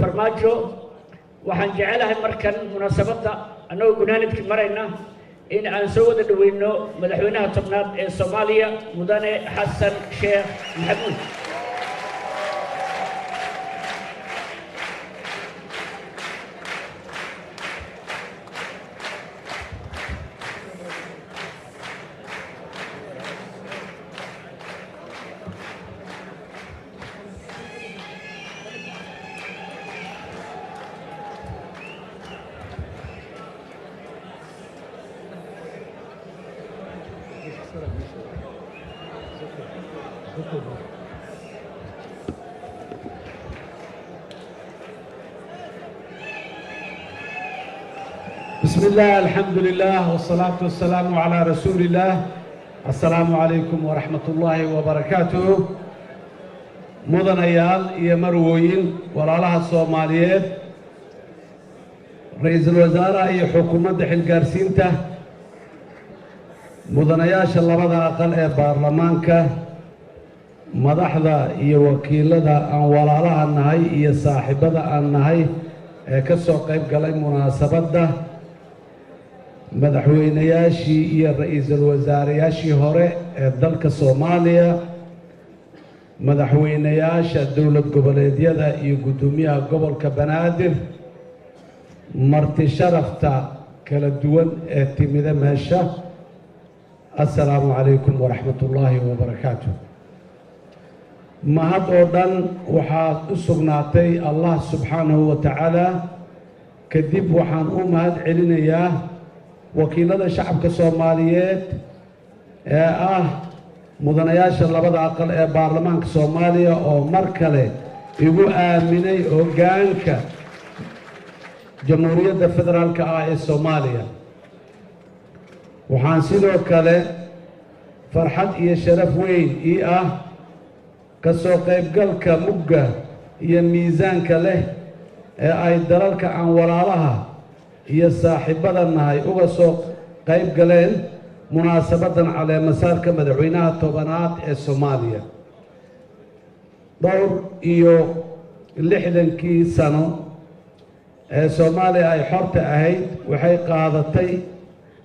Farmaajo. Waxaan jecelahay markan munaasabadda annagoo gunaanadkii marayna in aan soo wada dhoweyno madaxweynaha 10aad ee Soomaaliya, Mudane Xasan Sheekh Maxamuud. بسم الله، الحمد لله، والصلاة والسلام على رسول الله. السلام عليكم ورحمة الله وبركاته. Mudanayaal iyo marwooyin, walaalaha Soomaaliyeed, ra-iisul wasaaraha iyo xukuumadda xilgaarsiinta, mudanayaasha labada aqal ee baarlamaanka, madaxda iyo wakiilada aan walaalaha nahay iyo saaxiibada aan nahay ee ka soo qayb galay munaasabadda, madaxweynayaashii iyo ra-iisul wasaareyaashii hore ee dalka Soomaaliya, madaxweynayaasha dowlad goboleedyada iyo guddoomiyaha gobolka Banaadir, marti sharafta kala duwan ee timida meesha, assalaamu calaykum waraxmat ullaahi wabarakaatu. Mahad oo dhan waxaad u sugnaatay Allah subxaanahu wa tacaala. Kadib waxaan u mahad celinayaa wakiilada shacabka Soomaaliyeed ee ah mudanayaasha labada aqal ee baarlamaanka Soomaaliya oo mar kale igu aaminay hoggaanka Jamhuuriyadda Federaalka ah ee Soomaaliya. Waxaan sidoo kale farxad iyo sharaf weyn ii ah ka soo qaybgalka mugga iyo miisaanka leh ee ay dalalka aan walaalaha iyo saaxiibbada nahay uga soo qayb galeen munaasabaddan caleemasaarka madaxweynaha 10aad ee Soomaaliya. Dhowr iyo lixdankii sano ee Soomaaliya ay xorta ahayd, waxay qaadatay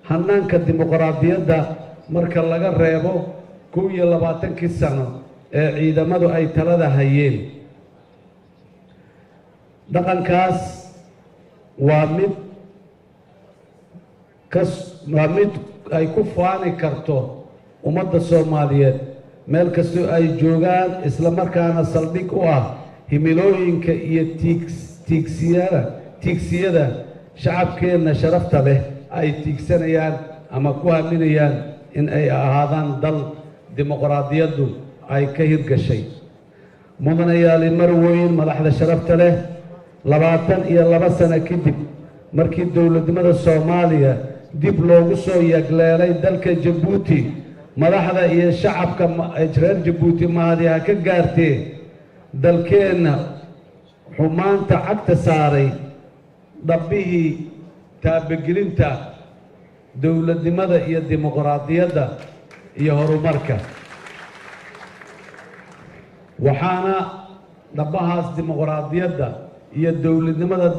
hannaanka dimuqraadiyadda, marka laga reebo 21kii sano ee ciidamadu ay talada hayeen. Dhaqankaas waa mid ay ku faani karto ummadda Soomaaliyeed meel kastoo ay joogaan, isla markaana saldhig u ah himilooyinka iyo tiigsiyada shacabkeenna sharafta leh ay tiigsanayaan ama ku haminayaan in ay ahaadaan dal dimuqraadiyaddu ay ka hirgashay. Mudanayaali, marweyn, madaxda sharafta leh, 22 sano kadib markii dowladnimada Soomaaliya dib loogu soo yagleelay dalka Jabuuti, madaxda iyo shacabka reer Jabuuti mahadi ha ka gaartee, dalkeenna xumaanta cagta saaray dhabbihii taabagelinta dowladnimada iyo dimuqraadiyadda iyo horumarka. Waxaana dhabbahaas dimuqraadiyadda iyo dowladnimada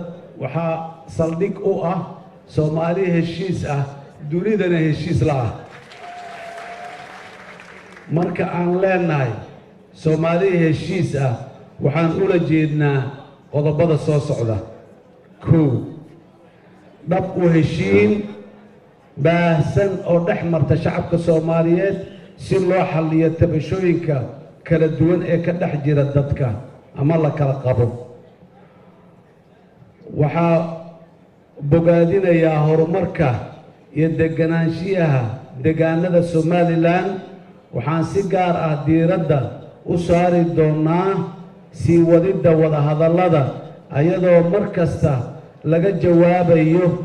waxaa saldhig u ah Soomaali heshiis ah, dunidana heshiis la ah. Marka aan leenahay Soomaali heshiis ah, waxaan ula jeednaa qodobada soo socda. 1, dhab u heshiin baahsan oo dhex marta shacabka Soomaaliyeed si loo xalliyo tabashooyinka kala duwan ee ka dhex jira dadka ama la kala qabo. Waxaa bogaadinayaa horumarka iyo deganaanshiyaha deegaanada Somaliland. Waxaan si gaar ah diiradda u saari doonnaa sii wadidda wadahadallada, ayadoo mar kasta laga jawaabayo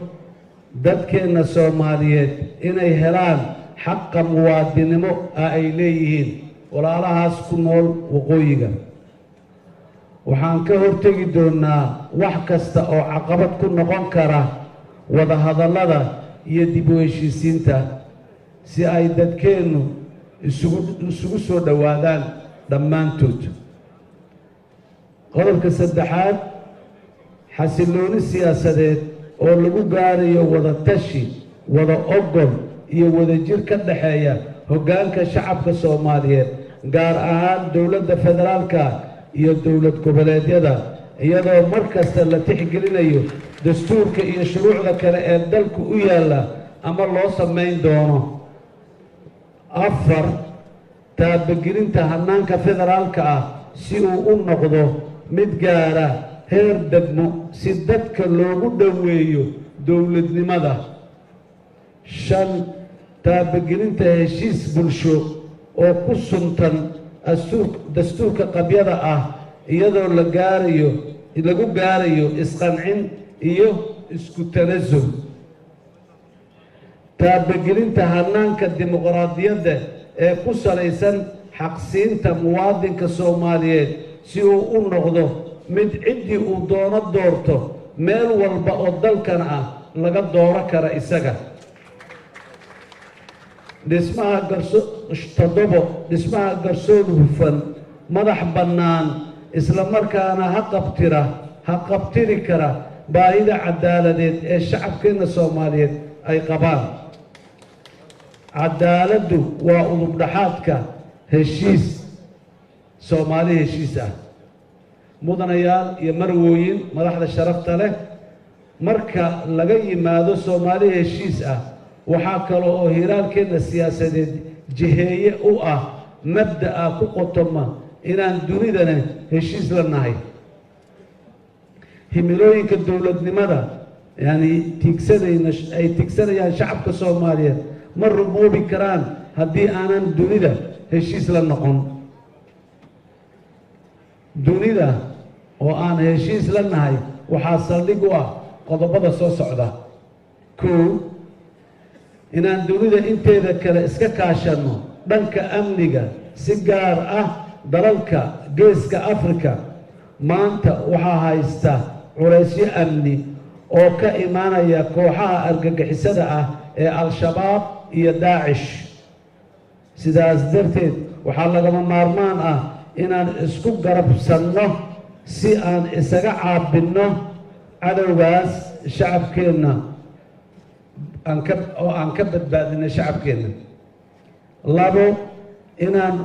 dadkeenna Soomaaliyeed inay helaan xaqa muwaadinimo ah ay leeyihiin walaalahaas ku nool waqooyiga. Waxaan ka hortegi doonnaa wax kasta oo caqabad ku noqon kara wadahadallada iyo dib u heshiisiinta, si ay dadkeennu isugu soo dhowaadaan dhammaantood. Qodobka saddexaad, Xasillooni siyaasadeed oo lagu gaarayo wada tashi, wada ogol iyo wadajir ka dhexeeya hoggaanka shacabka Soomaaliyeed, gaar ahaan dowladda federaalka iyo dowlad goboleedyada, iyadoo mar kasta la tixgelinayo dastuurka iyo shuruucda kale ee dalku u yaalla ama loo samayn doono. 4, taabagelinta hannaanka federaalka ah si uu u noqdo mid gaara heer degmo, si dadka loogu dhoweeyo dowladnimada. 5, taabagelinta heshiis bulsho oo ku suntan dastuurka qabyada ah, iyadoo la gaarayo lagu gaarayo isqancin iyo isku tanasul. Taabagelinta hannaanka dimuqraadiyadda ee ku salaysan xaqsiinta muwaadinka Soomaaliyeed, si uu u noqdo mid ciddii uu doono doorto, meel walba oo dalkan ah laga dooro kara isaga. Dhismaha garso 7, dhismaha garsoor hufan, madax bannaan, isla markaana ha qabtiri kara baahida cadaaladeed ee shacabkeenna Soomaaliyeed ay qabaan. Cadaaladdu waa udub dhaxaadka heshiis Soomaali heshiis ah. Mudanayaal iyo marwooyin, madaxda sharafta leh, marka laga yimaado Soomaali heshiis ah, waxaa kale oo hiraalkeenna siyaasadeed jiheeye u ah mabda'a ku qotoma inaan dunidana heshiis la nahay. Himilooyinka dowladnimada yani tiigsanayna ay tiigsanayaan shacabka Soomaaliyeed ma rumoobi karaan haddii aanan dunida heshiis la noqon. Dunida oo aan heshiis la nahay waxaa saldhig u ah qodobada soo socda: 1, inaan dunida inteeda kale iska kaashanno dhanka amniga, si gaar ah dalalka Geeska Afrika. Maanta waxaa haysta culaysyo amni oo ka imaanaya kooxaha argagixisada ah ee Al-Shabaab iyo Daacish. Sidaas darteed, waxaa lagama maarmaan ah inaan isku garabsanno si aan isaga caabinno cadowgaas shacabkeenna aan ka oo aan ka badbaadino shacabkeenna. 2, inaan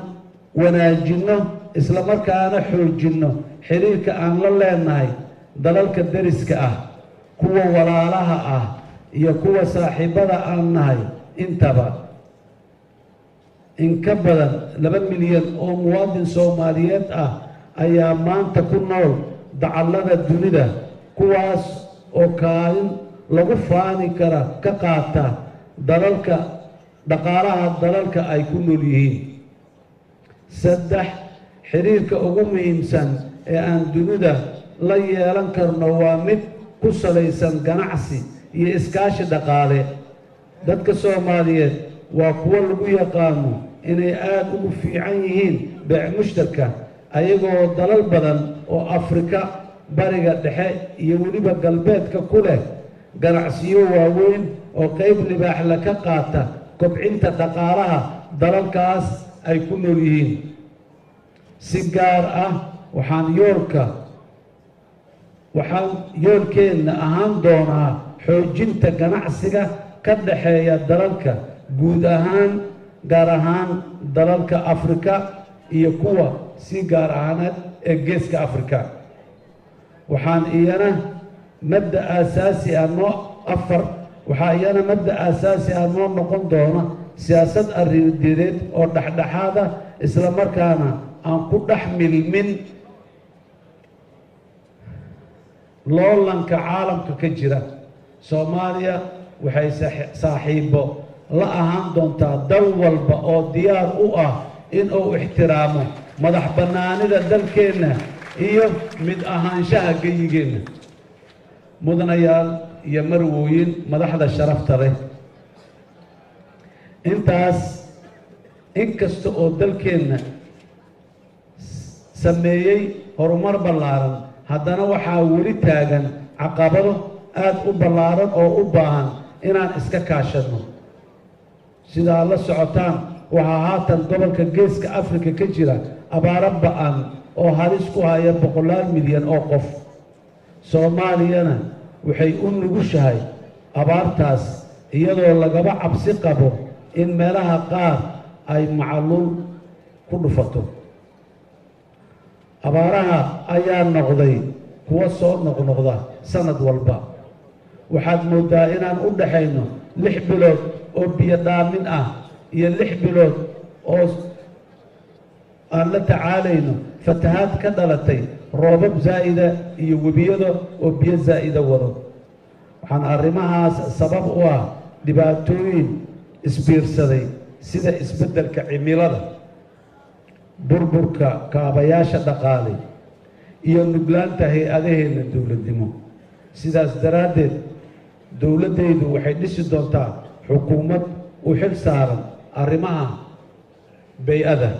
wanaajinno isla markaana xoojinno xiriirka aan la leenahay dalalka deriska ah, kuwa walaalaha ah iyo kuwa saaxiibbada aan nahay intaba. In ka badan 2 milyan oo muwaadin Soomaaliyeed ah ayaa maanta ku nool dacallada dunida, kuwaas oo kaalin lagu faani kara ka qaata dalalka dhaqaalaha dalalka ay ku nool yihiin. 3, xiriirka ugu muhiimsan ee aan dunida la yeelan karno waa mid ku salaysan ganacsi iyo iskaashi dhaqaale. Dadka Soomaaliyeed waa kuwo lagu yaqaano inay aada ugu fiican yihiin beec mushtarka, ayagoo dalal badan oo Afrika, Bariga Dhexe iyo weliba Galbeedka ku leh ganacsiyo waaweyn oo qayb libaaxla ka qaata kobcinta dhaqaalaha dalalkaas ay ku nool yihiin. Si gaar ah, waxaan yoolkeenna ahaan doonaa xoojinta ganacsiga ka dhexeeya dalalka guud ahaan, gaar ahaan dalalka Afrika iyo kuwa si gaar ahaaneed ee Geeska Afrika. Waxaan iyana mabda aasaasi ah noo 4, waxaa iyana mabda aasaasi ah noo noqon doona siyaasad arrimadeed oo dhexdhexaad ah, isla markaana aan ku dhex milmin loolanka caalamka ka jira. Soomaaliya waxay saaxiibo la ahaan doontaa dal walba oo diyaar u ah in uu ixtiraamo madax bannaanida dalkeenna iyo mid ahaanshaha geyigeenna. Mudanayaal iyo marwooyin, madaxda sharafta leh, intaas inkasta oo dalkeenna sameeyey horumar ballaaran, haddana waxaa weli taagan caqabado aada u ballaaran oo u baahan inaan iska kaashanno. Sidaa la socotaan, waxaa haatan gobolka Geeska Afrika ka jira abaaro ba'an oo halis ku haya boqolaal milyan oo qof. Soomaaliyana waxay u nugushahay abaartaas, iyadoo lagaba cabsi qabo in meelaha qaar ay macaluul ku dhufato. Abaaraha ayaa noqday kuwo soo noqnoqda sanad walba. Waxaad mooddaa inaan u dhaxayno 6 bilood oo biyo dhaamin ah iyo 6 bilood oo aan la tacaalayno fatahaad ka dhalatay roobab zaa'ida iyo webiyada oo biyo zaa'ida wado. Waxaan arrimahaas sabab u ah dhibaatooyin isbiirsaday, sida isbeddelka cimilada, burburka kaabayaasha dhaqaale iyo nuglaanta hay-adaheenna dowladnimo. Sidaas daraaddeed, dowladdaydu waxay dhisi doontaa xukuumad u xil saaran arrimaha bay-ada.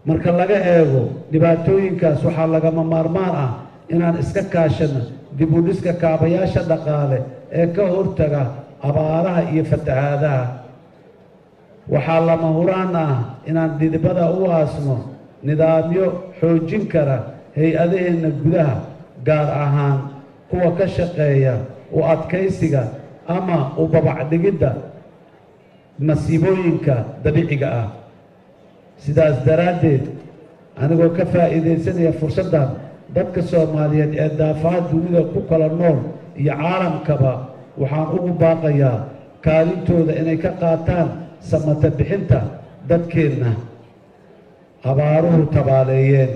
Marka laga eego dhibaatooyinkaas, waxaa lagama maarmaan ah inaan iska kaashano dib u dhiska kaabayaasha dhaqaale ee ka hortaga abaaraha iyo fatahaadaha. Waxaa lama huraan ah inaan dhidibada u aasno nidaamyo xoojin kara hay-adaheenna gudaha, gaar ahaan kuwa ka shaqeeya u adkaysiga ama u babacdhigidda masiibooyinka dabiiciga ah. Sidaas daraaddeed, anigoo ka faa'iidaysanaya fursaddan, dadka Soomaaliyeed ee daafaha dunida ku kala nool iyo caalamkaba waxaan ugu baaqayaa kaalintooda inay ka qaataan samata bixinta dadkeenna abaaruhu tabaaleeyeen,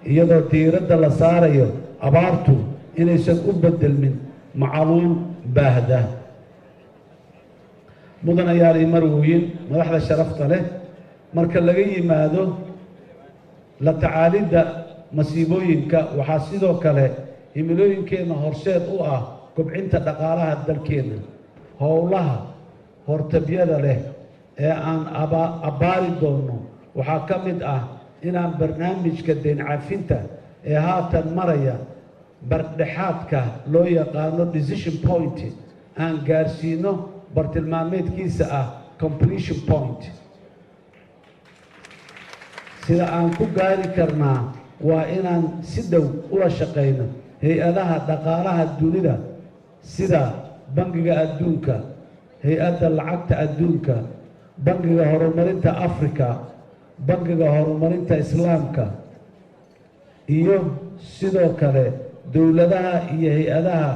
iyadoo diiradda la saarayo abaartu inaysan u beddelmin macaluul baahda. Mudanayaal iyo marwooyin, madaxda sharafta leh, marka laga yimaado la tacaalidda masiibooyinka, waxaa sidoo kale himilooyinkeenna horseed u ah kobcinta dhaqaalaha dalkeenna. Howlaha hortabyada leh ee aan abbaari doonno waxaa ka mid ah inaan barnaamijka deyn cafinta ee haatan maraya bardhexaadka loo yaqaano decision point aan gaarsiino bartilmaameedkiisa ah completion point. Sida aan ku gaari karnaa waa inaan si dhow ula shaqayno hay-adaha dhaqaalaha dunida, sida Bangiga Adduunka, Hay-adda Lacagta Adduunka, Bangiga Horumarinta Africa, Bangiga Horumarinta Islaamka iyo sidoo kale dowladaha iyo hay-adaha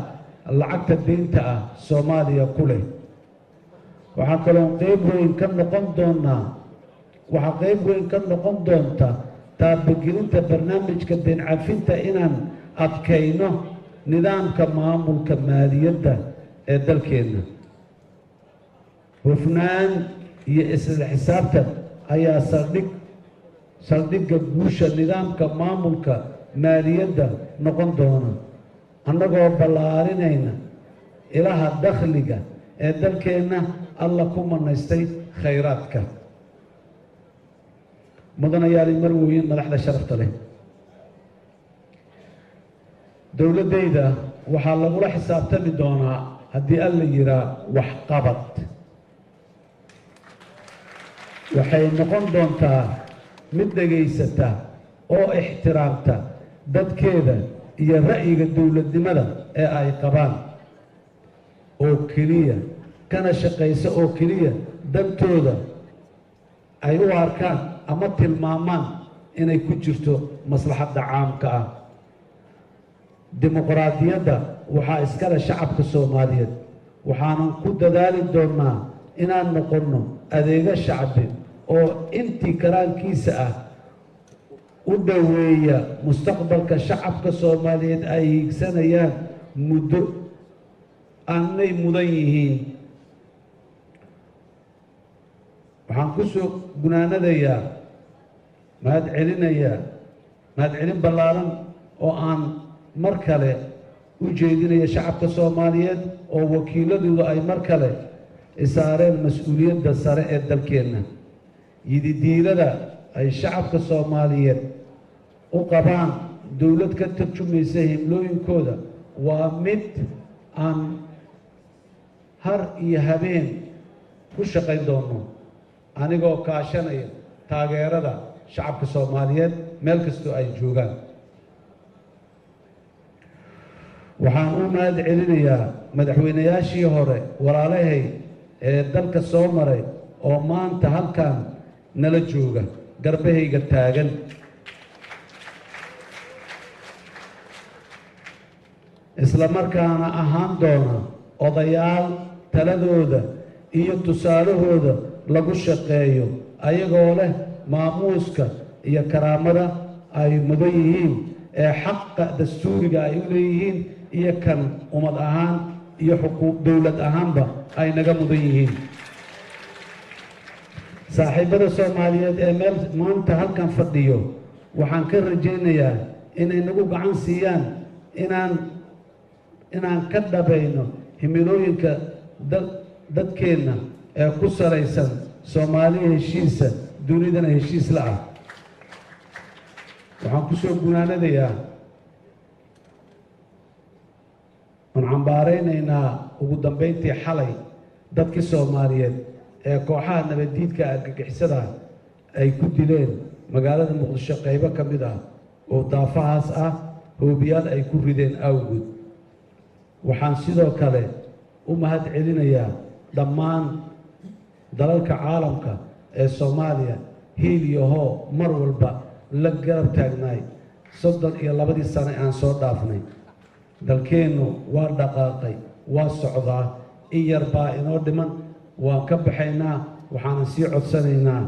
lacagta deynta ah Soomaaliya ku leh. Waxaa kaloo qeyb weyn ka noqon doonaa, waxaa qeyb weyn ka noqon doonta taabagelinta barnaamijka deyn cafinta inaan adkayno nidaamka maamulka maaliyadda ee dalkeenna. Hufnaan iyo isla xisaabtan ayaa saldhigga guusha nidaamka maamulka maaliyadda noqon doona. Annagoo ballaarinayna ilaha dakhliga ee dalkeenna Alla ku manaystay khayraadka. Mudanayaal marwooyin, madaxda sharafta leh, dowladdayda waxaa lagula xisaabtami doonaa, haddii Alla yiraa, waxqabad. Waxay noqon doontaa mid dhegaysata oo ixtiraamta dadkeeda iyo ra'yiga dowladnimada ee ay qabaan oo keliya, kana shaqaysa oo keliya dantooda ay u arkaan ama tilmaamaan inay ku jirto maslaxadda caamka ah. Dimuqraadiyadda waxaa iskale shacabka Soomaaliyeed. Waxaanan ku dadaali doonnaa inaan noqonno adeego shacbi oo intii karaankiisa ah u dhoweeya mustaqbalka shacabka Soomaaliyeed ay hiigsanayaan muddo aanay mudan yihiin. Waxaan ku soo gunaanadayaa mahad celinayaa, mahad celin ballaaran oo aan mar kale u jeedinaya shacabka Soomaaliyeed oo wakiiladooda ay mar kale isaareen mas-uuliyadda sare ee dalkeenna. Yididiilada ay shacabka Soomaaliyeed u qabaan dowlad ka tarjumaysa himlooyinkooda waa mid aan har iyo habeen ku shaqayn doono, anigoo kaashanaya taageerada shacabka Soomaaliyeed meel kastoo ay joogaan. Waxaan u mahad celinayaa madaxweynayaashii hore, walaalahay ee dalka soo maray oo maanta halkan nala jooga, garbahayga taagan, isla markaana ahaan doona odayaal taladooda iyo tusaalahooda lagu shaqeeyo, ayagoo leh maamuuska iyo karaamada ay mudan yihiin ee xaqa dastuuriga ay u leeyihiin iyo kan ummad ahaan iyo xuquuq dowlad ahaanba ay naga mudan yihiin. Saaxiibada Soomaaliyeed ee meel maanta halkan fadhiyo, waxaan ka rajaynayaa inay nagu gacan siiyaan inaan ka dhabayno himilooyinka dadkeenna ee ku salaysan Soomaaliya heshiisa, dunidana heshiis la ah. Waxaan ku soo gunaanadayaa waan cambaaraynaynaa ugu dambayntii xalay dadkii Soomaaliyeed ee kooxaha nabaddiidka argagixisada ay ku dileen magaalada Muqdisho qaybo ka mid ah oo daafahaas ah, hoobiyaal ay ku rideen awgood. Waxaan sidoo kale u mahad celinayaa dhammaan dalalka caalamka ee Soomaaliya hiil iyo hoo mar walba la garab taagnaay 32-dii sane aan soo dhaafnay. Dalkeennu waa dhaqaaqay, waa socdaa, in yar baa inoo dhiman, waan ka baxaynaa. Waxaanan sii codsanaynaa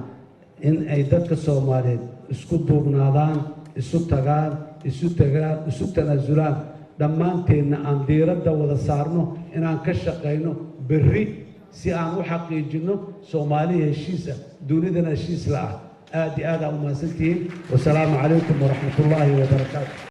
in ay dadka Soomaaliyeed isku duubnaadaan, isu tagaan, isu tagaan, isu tanaasulaan, dhammaanteenna aan diiradda wada saarno inaan ka shaqayno berri si aan u xaqiijinno Soomaaliya heshiisa, dunidana heshiis la ah. Aad iyo aad aa u mahadsantihiin. Wasalaamu calaykum waraxmatullaahi wabarakaatu.